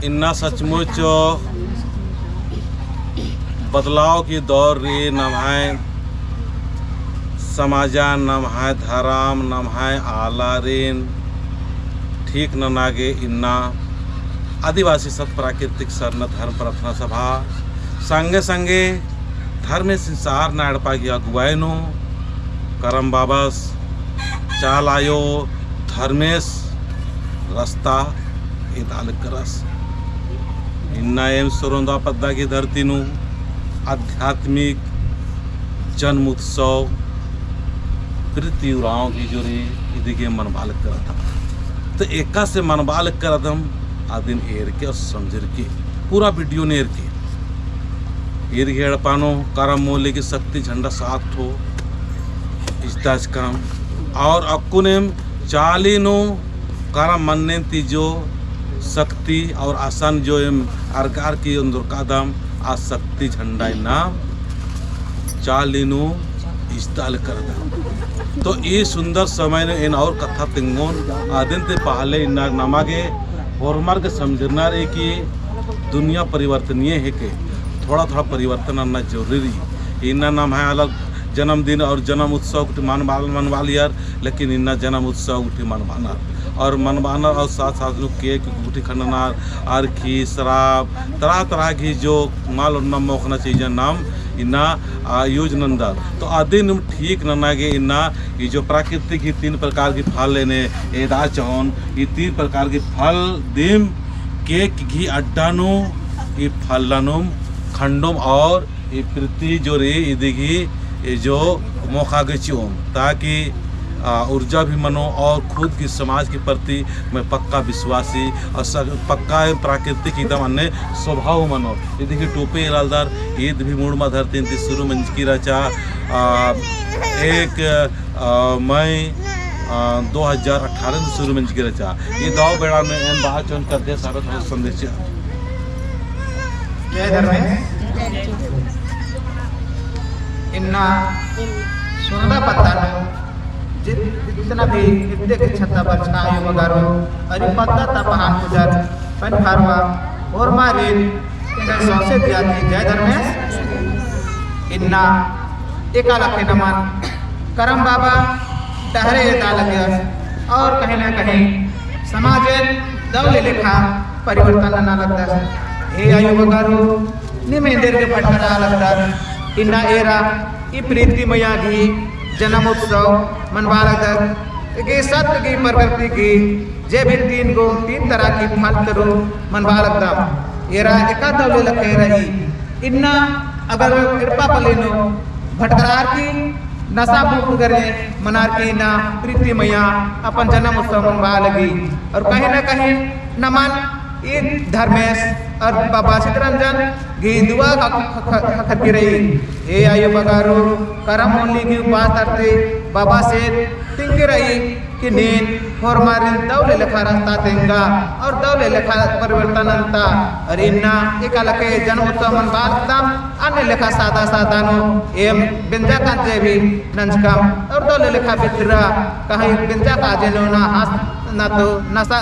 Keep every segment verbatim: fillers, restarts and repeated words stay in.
इन्ना सचमुच बदलाव की दौर रई। नम्है समाजन, नम्है धरम, नम्है आलारिन ठीक नना गे इन्ना आदिवासी सत प्राकृतिक सरना धर्म प्रार्थना सभा संगे संगे धर्मेसिन सरना एड़पा गही अगुवाई नू करम बाबस चाला आयो धर्मेस रस्ता एदा लगदस। इन्ना एम सरोंदा पद्दा गही धरती नू आध्यात्मिक जन्म उत्सव प्रीति उराँव गही जो रई इदी गे मनबआ लगदम। तो एकासे मनबआ लगदम अदिन एरके और समझरके पूरा video नू एरके। ईर गही एड़पा नू करम मूली गही शक्ति झंडा सात ठो इजताचकम। और अक्कुन एम चाली नू करम मन्नेन ती जो शक्ति और असन जो एम अरगार की ओन्दरकादम आ शक्ति झंडा इन्ना चाली नू इजता लगदम। तो ई सुंदर समय नू एन और कत्था तेंगोन अदिन ती पहले इन्ना नमा गे होरमर गे समझरना रई कि दुनिया परिवर्तनीय हेके, थोड़ा थोड़ा परिवर्तन नन्ना जरूरी रई। इन्ना नम्है आलर जन्मदिन और जन्म उत्सव गुट्ठी मनबआ, मनबआलियर, लेकिन इन्ना जन्म उत्सव गुट्ठी मनबअनर और मनबअनर और साथ साथ नू cake गुट्ठी खंडनर, अरखी, शराब, तरह तरह की जो माल और नम मोख़ना चीजन नाम इन्ना, आ, use नन्दर। तो अदिन ठीक नना गे इन्ना ई जो प्राकृतिक ही तीन प्रकार की फल एन्ने एदा चहोन, ई तीन प्रकार की फल दिम cake गही अड्डा नू ई फलनुम खंडोम और ई प्रीति जो रई इदी गही ई जो मोख़ा गे चिओम, ताकि, आ, ऊर्जा भी मनो और खुद की समाज के प्रति मैं पक्का विश्वासी और स-, पक्का प्राकृतिक एकदम अन्ने स्वभाव मनो। इदी गही टोपी एरालदर ईद भी मुड़मा धरती ती शुरू मंजकी रहचा, आ, एक अ, मई, अ, दो हजार अठारह नू शुरू मंजकी रहचा। ई दव बेड़ा में एन बआ चोन करते सारा थोड़ा संदेश चिआ। जय धर्मेश। इन्ना सुंदर पत्ता नू जित-, जितना भी नृत्य के छत्ता बरचका आयो बगारो, अरे पत्ता ता पहान पुजर, पन फारवा, होरमारिन एंग्है सौंसे दिया ती जय धर्मेस। इन्ना एका लखे नमन करम बाबा डहरे एदा लगदस और कहीं ना कहीं समाजेन दव ले लेखा परिवर्तन नना लगदस। हे आयो बगारो, नीम एन्देरगे भटकरआ लगदर। इन्ना एरा ई प्रीति मइय्याँ गही जन्म उत्सव मनबआ लगदर। एके सत्य गही प्रकृति गही जे भी तीन गो, तीन तरह की फल तरू मनबआ लगदम। एरा एका दव ले लखे रई। इन्ना अगर एड़पा पल्ली नू भटकरार की नशा मुक्त करे मनार की इन्ना प्रीति मइय्याँ अपन जन्म उत्सव मनबआ लगी। और कहीं ना कहीं नमन ई धर्मेस और बाबा चितरंजन गही दुआ ख-, ख-, ख-, ख-, खतकी रई। हे आयो बगारो, करम मूली गही उपास तरती बाबासिन तिंकी रई कि नीन होरमारिन दव ले लेखा रस्ता तेंगा और दव ले लेखा परिवर्तन नन्ता। और इन्ना एका लखे जन्म उत्सव मनबआ लगदम, अन्ने लेखा सादा सादा नू एम बेंजा कांजे भी नंजकम और दव ले लेखा बितरा कहीं बेंजा काजे नू ना हंस ना तो नशा,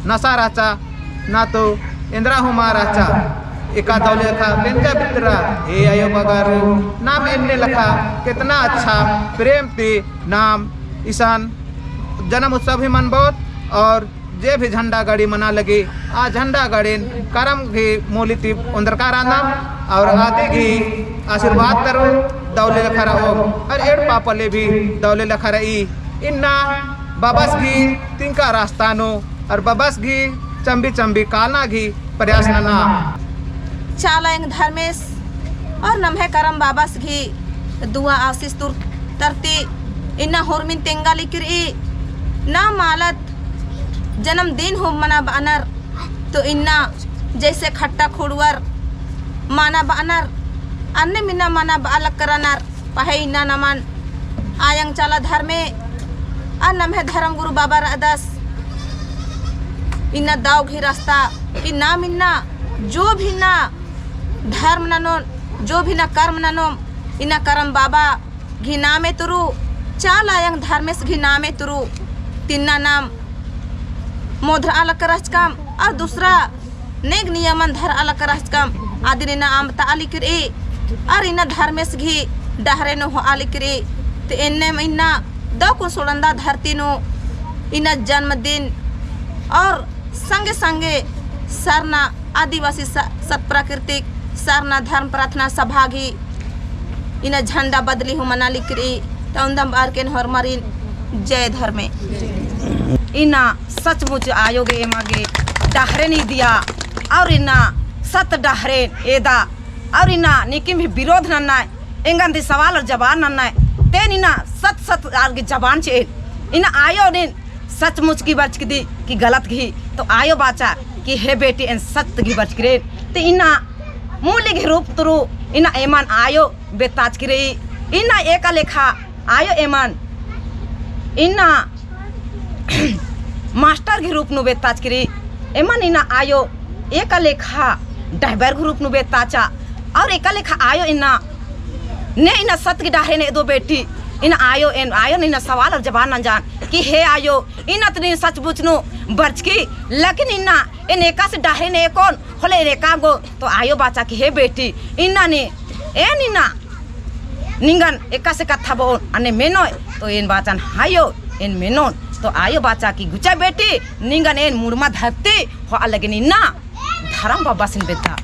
नशा रहचा ना तो एन्दरा हुमा रहचा, एका दव ले लेखा बेंजा बितरा। हे आयो बगारो, नाम एन्ने लेखा केतना अच्छा प्रेम ती नाम इसन जन्म उत्सव ही मनबओत और जे भी झंडा गाड़ी मना लगी, आ झंडा गाड़िन करम गही मूली ती ओन्दरका रअदम और आदि गही आशीर्वाद तरू दव ले लेखा रओम और एड़पा पल्ली भी दव ले लेखा रई। इन्ना बाबस गही तिंका रस्ता नू और बाबस गही चम्बी चम्बी कालना गही प्रयास नना। चाला आयंग धर्मेस और नम्है करम बाबस गही दुआ आशीष तुर तरती इन्ना होरमिन तेंगा लिकिर ई ना मालत जन्मदिन हूँ मना बअनर, तो इन्ना जैसे खट्टा खुड़वर मना बअनर, अन्नेम इन्ना मना बआ लक्करनर। पहें इन्ना नमन आयंग चाला धर्मे, आ नम्है धर्म गुरु बाबा रअदस, इन्ना दव गही रस्ता, कि नाम इन्ना जो भी ना धर्म ननोन, जो भी ना कर्म ननोम, इन्ना करम बाबा गही नामे तुरु, चाला आयंग धर्मेस गही नामे तुरु, तिन्ना नाम मोधरआ लक्करचकम, और दूसरा नेग नियमन धरआ लक्करचकम, अदिन इन्ना अम्बतआ लगी रई, और इन्ना धर्मेस गही डहरे नू होआ लगी रई। ते एन्नेम इन्ना दौ कुन सोड़न्दा धरती नू इन्ना जन्मदिन और संगे संगे सरना आदिवासी स-, सत प्राकृतिक सरना धर्म प्रार्थना सभा गही इन्ना झंडा बदली हूँ मना लगी रई। तौंदम बअर के एन होरमारिन जय धर्मे। इन्ना सचमुच आयो गे एमा गे डहरेन इदिया और इन्ना सत डहरेन एदा और इन्ना नीकिम भी विरोध नन्ना, एंगन ती सवाल और जवाब नन्ना, तेन इन्ना सत सत आर गे जवाब चिअन। इन्ना आयो नीन सचमुच गही बरचकी दी कि गलत गही, तो आयो बाचा कि हे बेटी एन सत गही बरचकी रई। ते इन्ना मूली गही रूप तुरु इन्ना एमन आयो बेताचकी रई। इन्ना एका लेखा आयो एमन इन्ना मास्टर गही रूप नू बेताचकी रई। एमन इन्ना आयो एका लेखा डहबर गही रूप नू बेताचा और एका लेखा आयो इन्ना ने इन्ना सत गही डहरेन एदो बेटी। इन्ना आयो एन आयो ने इन्ना सवाल और जवाब नंजान कि हे आयो इन्ना तो नीन सचमुच नू बरचकी, लेकिन इन्ना एन एकासे डहरेन एकोन होले एन एका गो। तो आयो बाचा कि हे बेटी इन्ना ने एन इन्ना निंगन एकासे कत्था बओन अन्ने मेनोय। तो एन बाचन हाँ आयो एन मेनोन। तो आयो बाचा कि गुचा बेटी निंगन एन मुड़मा धरती होआ लगिन इन्ना धरम बाबासिन बेद्दा।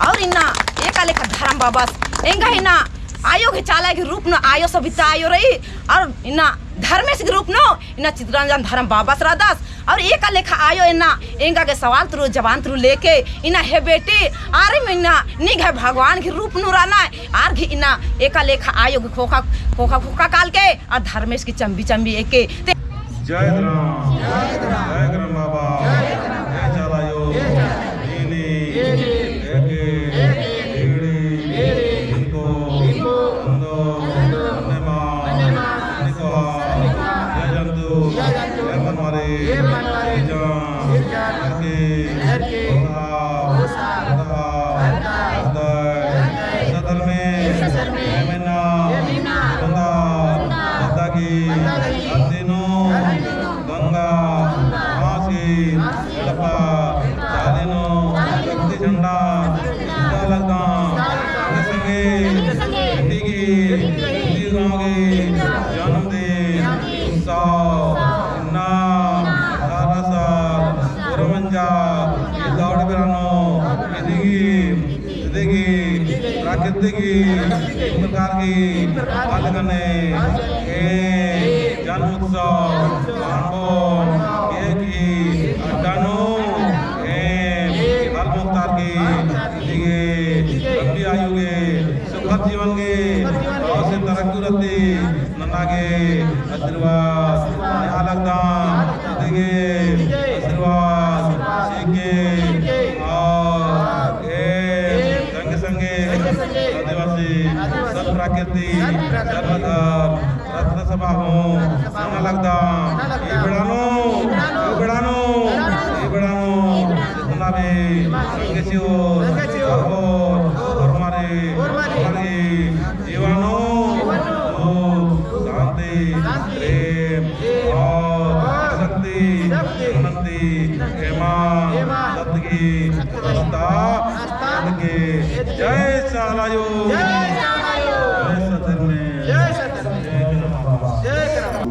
और इन्ना एका लेखा धरम बाबास एंगा इन्ना आयो गही चाला गही रूप नू आयो सबिता आयो रई और इन्ना धर्मेस गही रूप नू इन्ना चितरंजन धरम बाबास रअदस। और एका लेखा आयो इन्ना एंगा गे सवाल तुरु जवाब तुरु लेके इन्ना हे बेटी आरिम इन्ना नी गही भगवान गही रूप नू रअना आर गही इन्ना एका लेखा आयो गही खोखा खोखा खोखा काल के आ धर्मेस की चम्बी चम्बी एके ते जय धरम, जय धरम बाबा, जय चाला आयो, नीनी, एके, बीड़ी, इनको, अंदो, अन्नेमा, निकोहा, जय जंतु, जय मनवारी, जय मनवारी, जय जंतु, हरके, हरके, होता, होता, होता, होता, सधर्मे, सधर्मे, एमना, एमना, बंदा, बंदा, बंदा की, बंदा की, अदिनो, अदिनो, गंगा, गंगा, मासी, मासी, एड़पा, चाली नू, चाली नू, शक्ति झंडा, शक्ति झंडा, इजता लगदम, इजता लगदम, संगे, संगे, संगे, इदी गे, इदी गे, इदी गे, जन्मदिन, जन्मदिन, उत्सव, उत्सव, इन्ना, इन्ना, अठारह साल, अठारह साल, पूरा मंजा, पूरा मंजा, इदौड़ बेड़ा नू, इदी गे, इदी गे, प्राकृतिक प्रकार की पालन करने के जन्म उत्सव मानबोन के की अड्डा नू एम हर मुख्तार की इदी गे लंबी आयु गे सुखद जीवन गे और से तरक्की रत्ती नना गे आशीर्वाद नेआ लगदम, इदी गे आशीर्वाद चिके और एम संगे संगे आदिवासी सत प्राकृति धर्म धर्म प्रार्थना सभा हूँ नना लगदम। ई बेड़ा नू, ई बेड़ा नू, ई बेड़ा नू जितना भी संगे चिओ, संगे चिओ, और हमारे, हमारे जीवन नू सुख, शांति, प्रेम और शक्ति, शक्ति, शांति, एमा, एमा, सतगी, सतगी, रस्ता, रस्ता, के, जय चाला आयो। जय चाला आयो। जय सत धर्मे। जय सत धर्मे। जय करम। जय करम।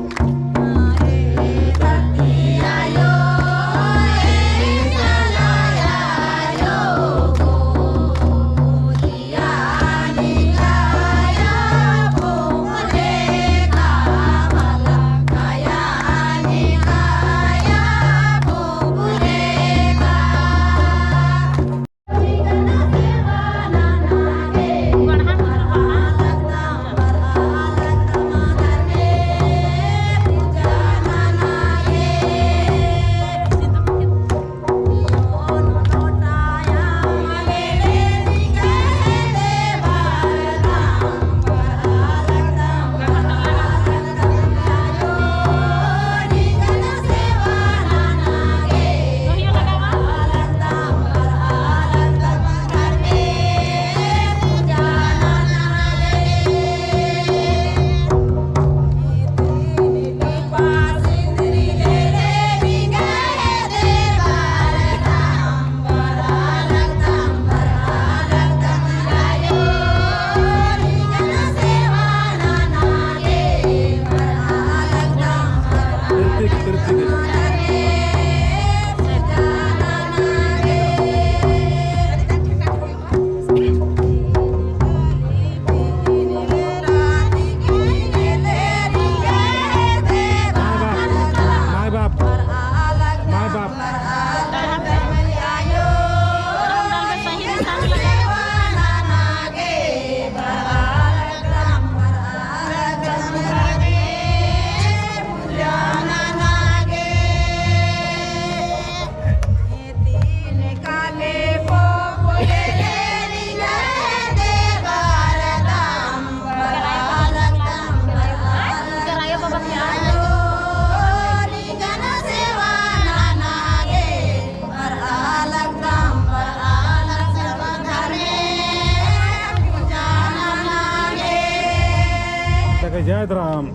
जय धरम।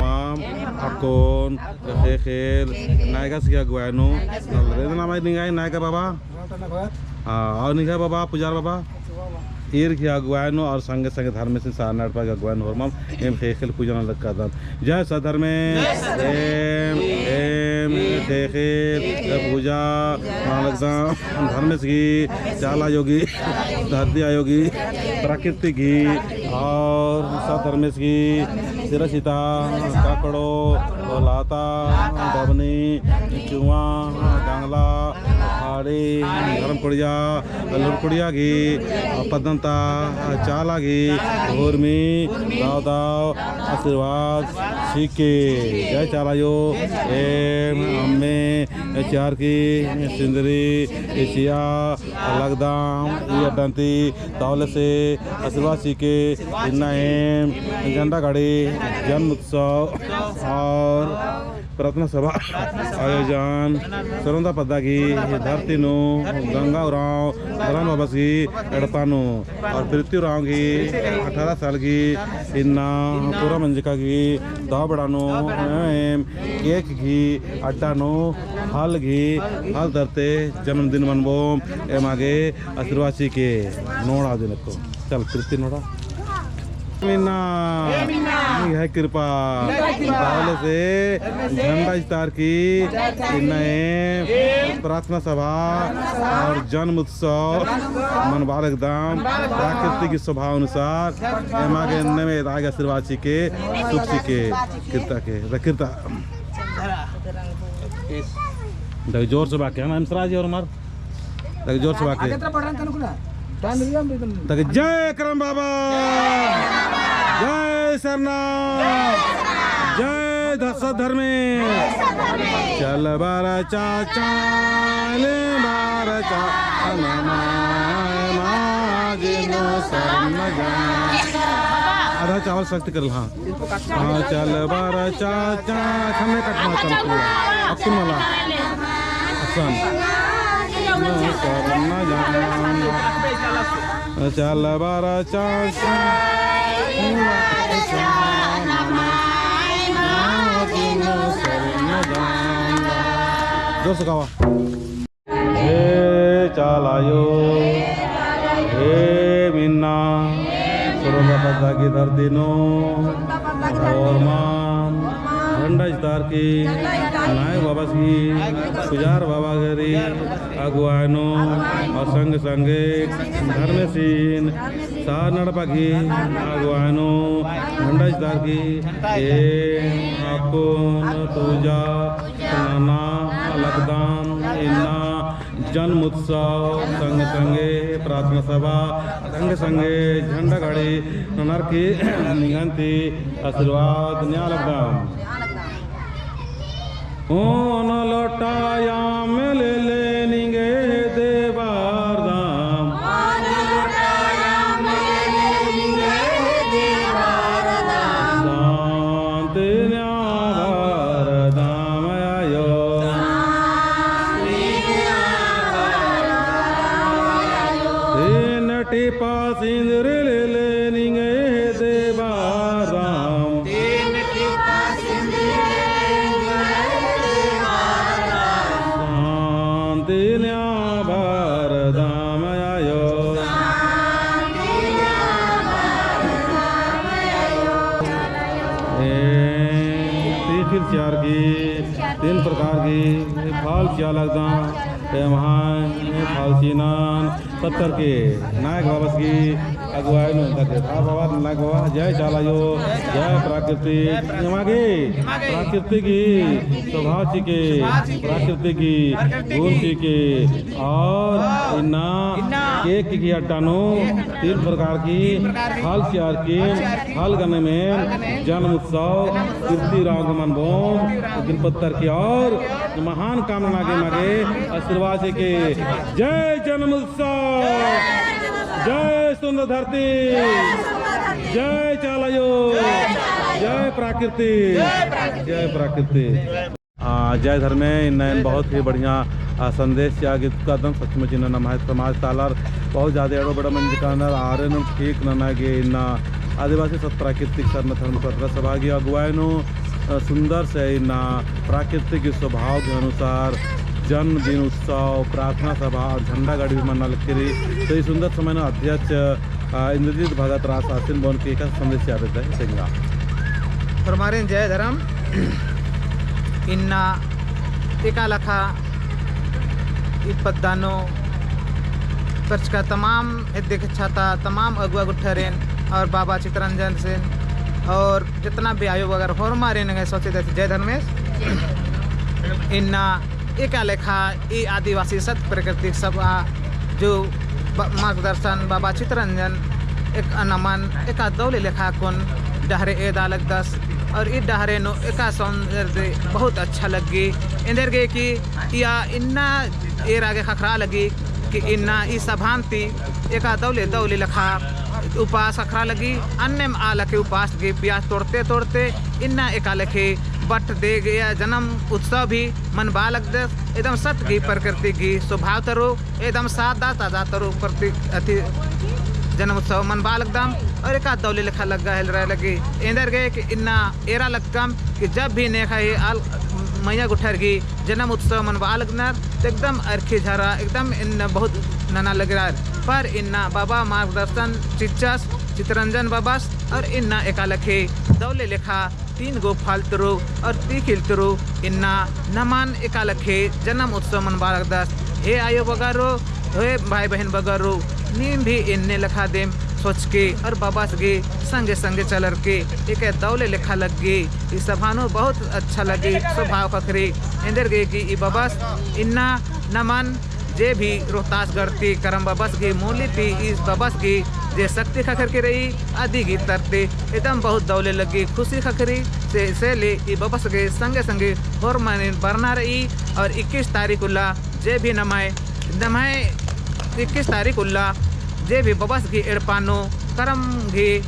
माम, अक्कुन, ख़ेख़ेल, नायगस गे अगुवाई नू, नलरे नाम निंग्है नायगा बाबा। हाँ, और निंग्है बाबा, पुजार बाबा। ईर गे अगुवाई नू और संगे संगे धर्मेसिन सारना एड़पा गे अगुवाई नू होरमम एम ख़ेख़ेल पूजा नना लगदम। जय सत धर्मे। एम, एम ख़ेख़ेल पूजा नना लगदम। धर्मेस गही, चाला आयो गही, धरती आयो गही, प्रकृति गही और सत धर्मेस गही, सिरसिता, काकड़ो, लाता, डबनी, चुआ, गंगला, हाड़ी, धर्म कुड़िया, लुर कुड़िया गही, पद्दंता, चाला गही, उर्मी, दव दव, आशीर्वाद चिके। जय चाला आयो, एम, अम्मे, चारकी, सिंदरी, इचिया, लगदम, ई अड्डा ती, तौले से, आशीर्वाद चिके, इन्ना एम, झंडा गाड़ी, जन्म उत्सव और प्रार्थना सभा आयोजन, सरोंदा पद्दा गही धरती नू, गंगा उराँव, धरम बाबस गही एड़पा नू, और प्रीति उराँव गही अठारह साल गही इन्ना पूरा मंजका गही दव बेड़ा नू एम cake गही अड्डा नू फल गही फल धरते जन्मदिन मनबोम। एमा गे आशीर्वाद चिके नोड़ा दिन को। चल प्रीति नोड़ा। मिन्ना। निंग्है कृपा। बावले से झंडा इस्तार की इन्ना एम प्रार्थना सभा और जन्म उत्सव मनबआ लगदम प्राकृतिक स्वभाव अनुसार। एमा गे एन्ने में एदा गे आशीर्वाद चिके, सुख चिके, किर्ता के, दा किर्ता। दा जोर से बाके, हम सराज और मार। दा जोर से बाके। दा जय करम बाबा, जय सरना, जय धर्मेस। चल बारा चाचा, ले बारा चाचा, नमाय माजिनो सरना जा। आधा चावल सख्त कर ला। हाँ, चल बारा चाचा, खन्ने कट मातन पूरा। अक्कुन मला। असन। सरना जा। चल बारा चाचा। जोर से गावा। हे चाला आयो, हे मिन्ना, सरोंदा पद्दा गही धरती नू, होरमन, झंडा इस्तार की, नायक बाबस गही, पुजार बाबा गही अगुवाई नू, और संग संगे धर्मेसिन, सारना एड़पा गही अगुवाई नू, झंडा इस्तार की, ए अक्कुन पूजा नना लगदम इन्ना जन्म उत्सव संग संगे प्रार्थना सभा संग संगे झंडा गाड़ी ननर की निंगन ती आशीर्वाद नेआ लगदम। ओन लोटा अम्म लेले निंग्है दे बरदम। शांति नेआ बरदम आयो। तीन टिपा सिंदूर लेले निंग्है दे बरदम। शांति नेआ बरदम आयो। ए, ती फिर चिअर की, तीन प्रकार की फल चिआ लगदम। एम्है फल चिअनन पत्तर के नायक बाबस गही अगुवाई नू तक। हाँ बाबा, नायक बाबा, जय चाला आयो, जय प्राकृतिक, एमा गे प्राकृतिक गही स्वभाव चिके, प्राकृतिक गही गुण चिके, और इन्ना cake गही अड्डा नू तीन प्रकार की फल चिअर की, फल गने में जन्म उत्सव, कीर्ति राग मनबोम, दिन पत्तर की और महान कामना गे मागे आशीर्वाद चिके। जय जन्म उत्सव, जय सुंदर धरती, जय चाला आयो, जय प्राकृति, जय प्राकृति। आ, जय धर्मे, इन्ना एन बहुत ही बढ़िया, आ, संदेश चिआ गे तुकादन। सचमुच इन्ना नम्है समाज ता आलर बहुत ज्यादा एड़ो बेड़ा मंजका रअनर, आर नू ठीक नना गे इन्ना आदिवासी सत प्राकृतिक सरना धर्म प्रार्थना सभा की अगुवाई नू, अ, सुंदर से इन्ना प्राकृतिक स्वभाव के अनुसार जन्मदिन उत्सव, प्रार्थना सभा और झंडा गाड़ी भी मन्ना लगी रई। तो ई सुंदर समय नू अध्यक्ष, अ, इंद्रजीत भगत रअस आसिन बओन की एका संदेश चिआ बेद्दय तेंगा। होरमारिन जय धर्म। इन्ना एका लेखा ई पद्दा नू बरचका तमाम हेद्दे कछाता तमाम अगुवा गुट्ठरेन और बाबा चितरंजन सेन और जितना भी आयो बगर होरमारिन गे सोचे देते जय धर्मेस। इन्ना एका लेखा ई आदिवासी सत प्राकृतिक सभा जो ब-, मार्गदर्शन बाबा चितरंजन एक नमन एका दौले लेखा कुन डहरे एदा लगदस और ई डहरे नू एका सौंदर्य बहुत अच्छा लग्गी। एन्देरगे कि इया इन्ना एरा गे ख़क्खरा लग्गी कि इन्ना ई सभान ती एका दौले दौले लेखा उपास ख़क्खरा लग्गी। अन्नेम आ लेखे उपास गे पियास तोड़ते तोड़ते इन्ना एका लेखे बट दे गया जन्म उत्सव भी मनबआ लगदस। एकदम सत गही प्रकृति गही स्वभाव तरो एकदम सादा ताजा तरो प्रति अति जन्म उत्सव मनबआ लगदम और एका दौले लेखा लग्गा हेलरा लग्गी। एन्देरगे कि इन्ना एरा लग्गम कि जब भी नेखा ही आल मइया गुट्ठर गही जन्म उत्सव मनबआ लगनर, तो एकदम अरखी झरा, एकदम इन्ना बहुत नना लगरर। पर इन्ना बाबा मार्गदर्शन चिच्चस, चितरंजन बाबस, और इन्ना एका लेखे दौले लेखा तीन गो फल तरो और तीखिल तरो इन्ना नमन एका लेखे जन्म उत्सव मनबआ लगदस। हे आयो बगरो, हे भाई बहिन बगरो, नीम भी इन्ने लेखा देम सोचके और बाबस गे संगे संगे चलरके एका दौले लेखा लग्गी। ई सभा नू बहुत अच्छा लग्गी, स्वभाव ख़क्खरी। एन्देरगे कि ई बबस इन्ना नमन जे भी रोहतासगढ़ ती करम बबस गही मूली ती ई बबस गही जे शक्ति ख़क्खरकी रई, अदी गही तरती एकदम बहुत दौले लग्गी, खुशी ख़क्खरी। से, से ले ई बबस गही संगे संगे होरमारिन बरना रई और इक्कीस तारीख उल्ला जे भी नम्है, नम्है इक्कीस तारीख उल्ला जे भी बबस गही एड़पा नू करम गही,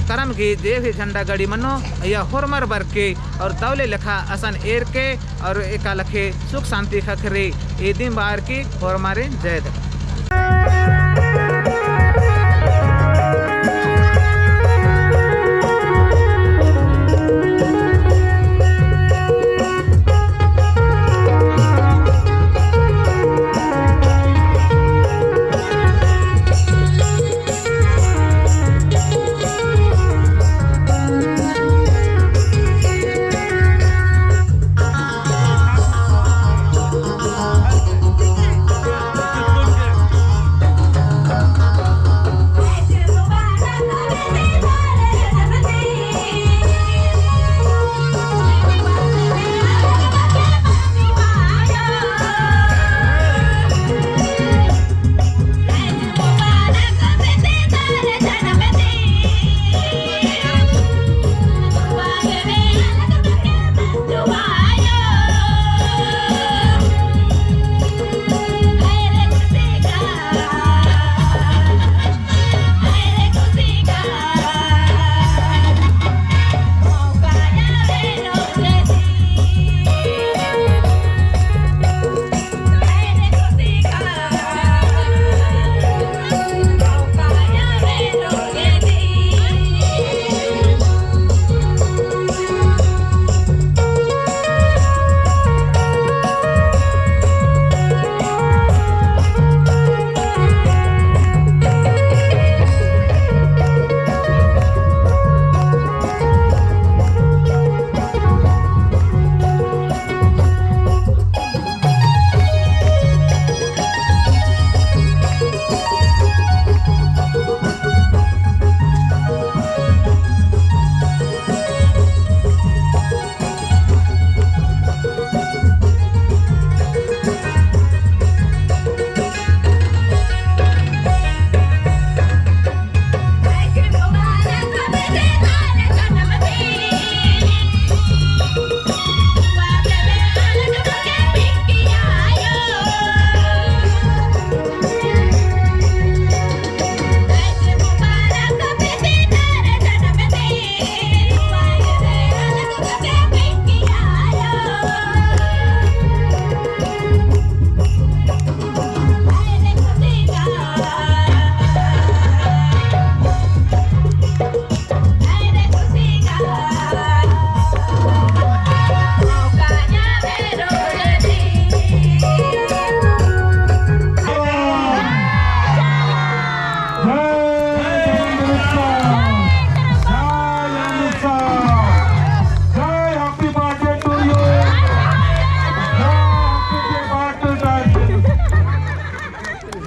करम गही जे भी झंडा गड़ी मनो या होरमर बरके और दौले लेखा असन एरके और एका लेखे सुख शांति ख़क्खरी। इदिम बअर की होरमारिन जय धर्म।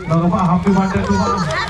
Happy birthday to you.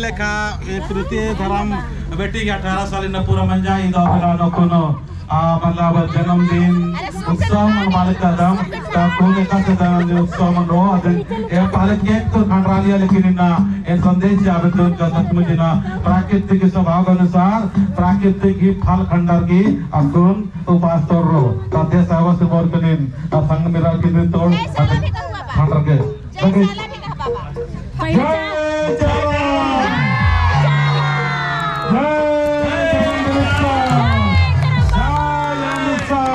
लेखा ए प्रीति धरम बेटी के अठारह साल इन्ना पूरा मंजा, इदा बेला नकुनो आ, मतलब, जन्मदिन उत्सव मनबाले कदम, ता कुन एकासे जन्मदिन उत्सव मनरो, अदिन ए पहले cake तो खंडरालिया, लेकिन इन्ना ए संदेश जाबे तो इनका सचमुच इन्ना प्राकृतिक स्वभाव अनुसार प्राकृतिक ही फल खंडर की अक्कुन उपास तोड़रो, ता अध्यक्ष साहब से बोर कनिन, ता संग मिला के दिन तोड़, खंडर के। जय जवान। जय जवान। जय अमित शाह। जय अमित शाह।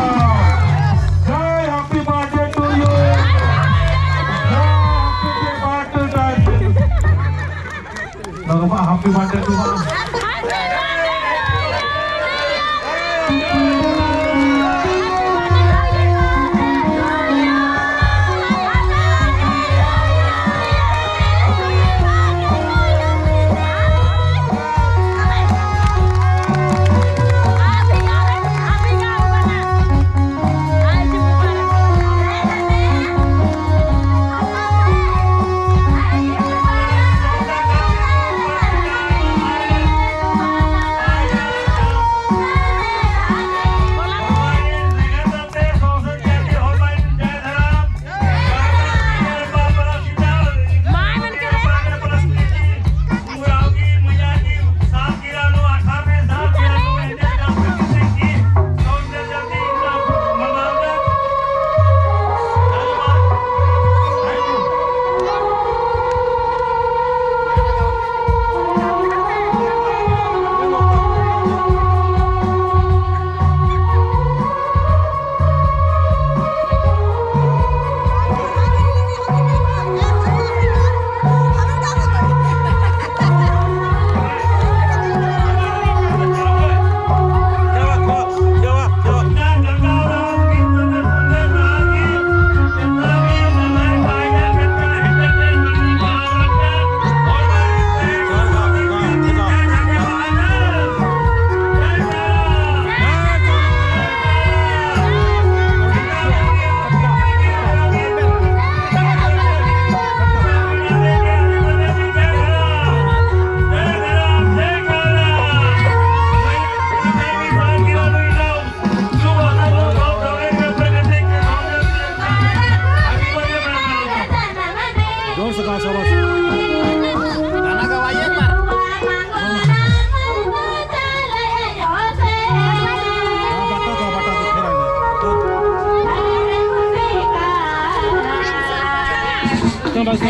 जय happy birthday to you। जय happy birthday to you। Happy birthday to you। जोर से गाओ, शाबाश। गाना गवाइए एक बार। हाँ, बाटा दो, बाटा दो, फिर आ जाए। चल, बस।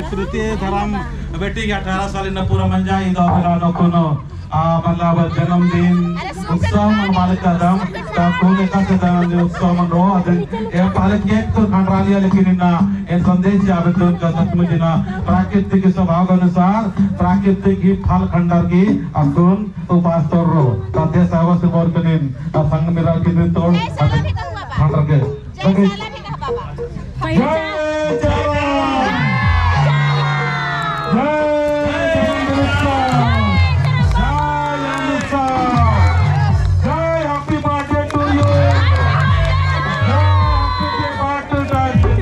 प्रीति धरम बेटी के अठारह साल इन्ना पूरा मंजा, ईद बेला नू कोनो, आ, मतलब जन्मदिन उत्सव मनाबआ लगदम, तो अक्कुन एकासे जन्मदिन उत्सव मनो, अदिन ए पहले cake तो खंडरालिया, लेकिन इन्ना एन संदेश चिआ बेद्दन का सचमुच इन्ना प्राकृतिक स्वभाव के अनुसार प्राकृतिक ही फल खंडर की अक्कुन उपास तोड़रओ। तो अदिन सावा से मोर कनिन, आ, संग मिरा किदिन तोड़, खंडर के। जय जलाल। जय जलाल। जय जय जय। जय अमृतसर। जय happy birthday to you। जय happy birthday to you।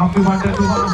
Happy birthday to you।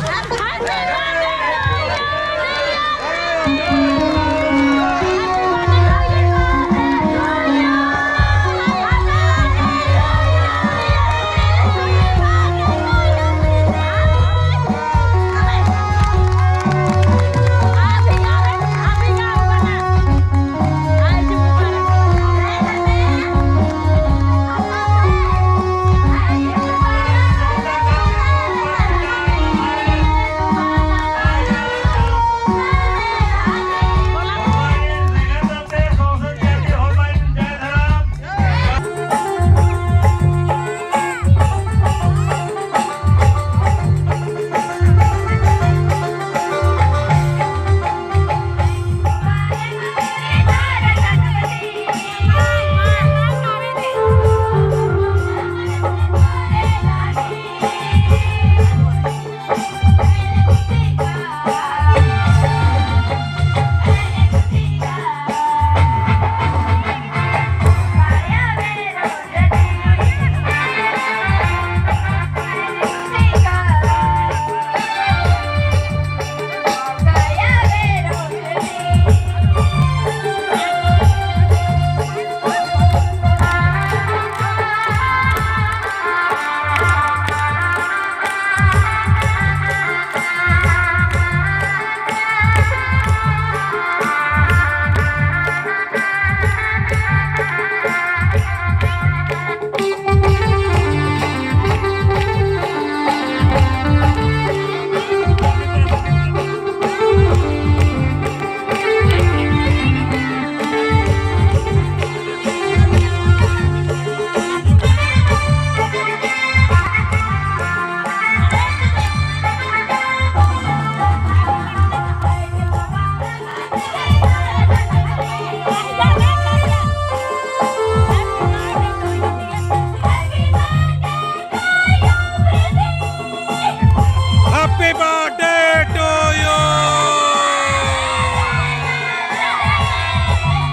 Happy birthday to you।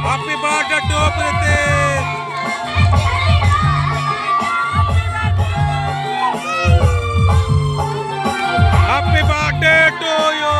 Happy birthday to प्रीति। Happy birthday to you।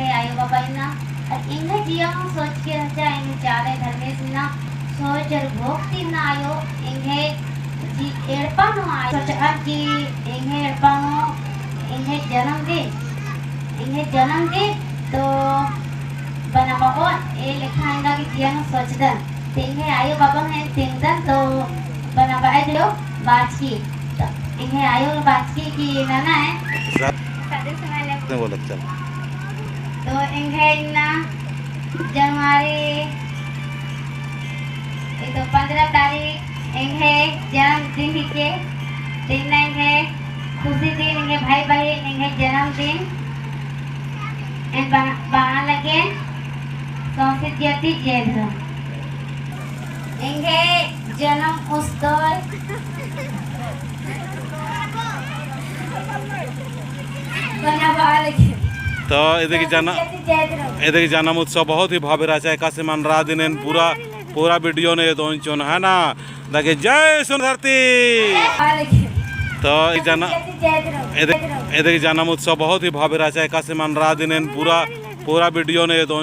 आयो बाबा इन्ना, अर एंग्है जिया नू सोच के रहचा, एंग्है चाला धर्मेस इन्ना सोच अर भोग ती इन्ना आयो, एंग्है जी एड़पा नू आयो। सोचआ कि एंग्है एड़पा नू एंग्है जनम दिन, एंग्है जनम दिन तो बना बाबा ए लेखा एंगा गे जिया नू सोचदन। ते एंग्है आयो बाबा हूँ तेंगदन तो बना बाबा जो बाचकी। तो एंग्है आयो बाचकी कि नना है। नहीं बोलत चल। तो एंग्है इन्ना जनवरी, ये तो पन्द्रह तारीख एंग्है जनम दिन हिके। ते इन्ना एंग्है खुशी दिन, एंग्है भाई बहिन, एंग्है जनम दिन। एन बना, बना लगे सौंसे जिया ती जय धरम। एंग्है जनम उत्सव तो इदगे जना, इदगे जनम उत्सव बहुत ही भव्य रहचा। एकासे मना रअदिन एन पूरा, पूरा video नू एदोन चिओन है ना। इदगे जय सोना धरती। तो इदगे जना, इदगे, इदगे जनम उत्सव बहुत ही भव्य रहचा। एकासे मना रअदिन एन पूरा, पूरा video नू एदोन